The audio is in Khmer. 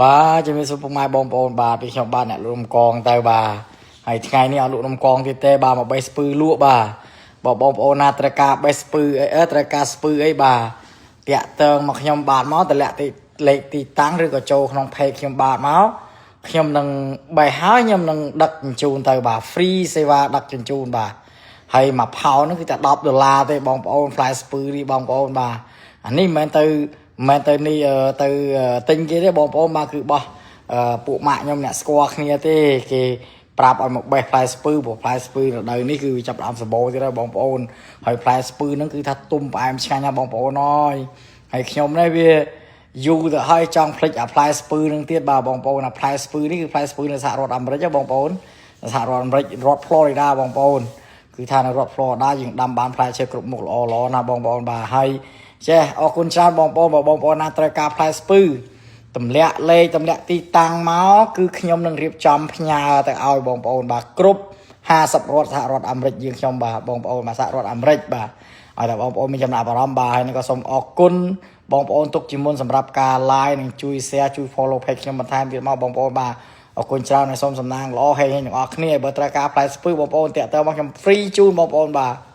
បាទជំរាបសួរពុកម៉ែបងប្អូនបាទពីខ្ញុំបាទអ្នកលក់នំកងទៅបាទហើយថ្ងៃនេះអត់លក់នំកងទៀតទេបាទមកបេះស្ពឺលក់បាទបើបងប្អូនណាត្រូវការបេះស្ពឺអីអឺត្រូវការស្ពឺអីបាទតាក់តងមកខ្ញុំបាទមកតម្លាក់ទីលេខទីតាំងឬក៏ចូលក្នុង page ខ្ញុំបាទមកខ្ញុំនឹងបេះហើយខ្ញុំនឹងដឹកជញ្ជូនទៅបាទ free សេវាដឹកជញ្ជូនបាទហើយមួយផោនហ្នឹងគឺតែ10ដុល្លារទេបងប្អូនផ្លែស្ពឺនេះបងប្អូនបាទអានេះមិនមែនទៅមិនមែនទៅនេះទៅទិញគេទេបងប្អូនបាទគឺបោះពួកម៉ាក់ខ្ញុំអ្នកស្គាល់គ្នាទេគេប្រាប់ឲ្យមកបេះផ្លែស្ពឺព្រោះផ្លែស្ពឺរដូវនេះគឺវាចាប់ផ្ដើមសម្បូរទៀតហើយបងប្អូនហើយផ្លែស្ពឺហ្នឹងគឺថាទុំផ្អែមឆ្ងាញ់ណាស់បងប្អូនអើយហើយខ្ញុំនេះវាយូរទៅហើយចង់ភ្លេចអាផ្លែស្ពឺនឹងទៀតបាទបងប្អូនអាផ្លែស្ពឺនេះគឺផ្លែស្ពឺនៅសហរដ្ឋអាមេរិកហ៎បងប្អូនសហរដ្ឋអាមេរិករដ្ឋ Florida បងប្អូនគឺថានៅរដ្ឋ Florida យើងដាំបានផ្លែឈើគ្រប់មុខល្អល្អណាស់បងប្អូនបាទហើយចេះអរគុណច្រើនបងប្អូនបើបងប្អូនណាត្រូវការផ្លែស្ពឺទម្លាក់លេខទម្លាក់ទីតាំងមកគឺខ្ញុំនឹងរៀបចំផ្ញើទៅឲ្យបងប្អូនបាទគ្រប់50រដ្ឋសហរដ្ឋអាមេរិកយើងខ្ញុំបាទបងប្អូនបាទសហរដ្ឋអាមេរិកបាទឲ្យតែបងប្អូនមានចំណាប់អារម្មណ៍បាទហើយនឹងក៏សូមអរគុណបងប្អូនទុកជាមុនសម្រាប់ការ like និងជួយ share ជួយ follow page ខ្ញុំបន្ថែមទៀតមកបងប្អូនបាទអរគុណច្រើនហើយសូមសំណាងល្អហេងៗទាំងអស់គ្នាបើត្រូវការផ្លែស្ពឺបងប្អូនតាក់ទងមកខ្ញុំ free ជូនបងប្អូនបាទ។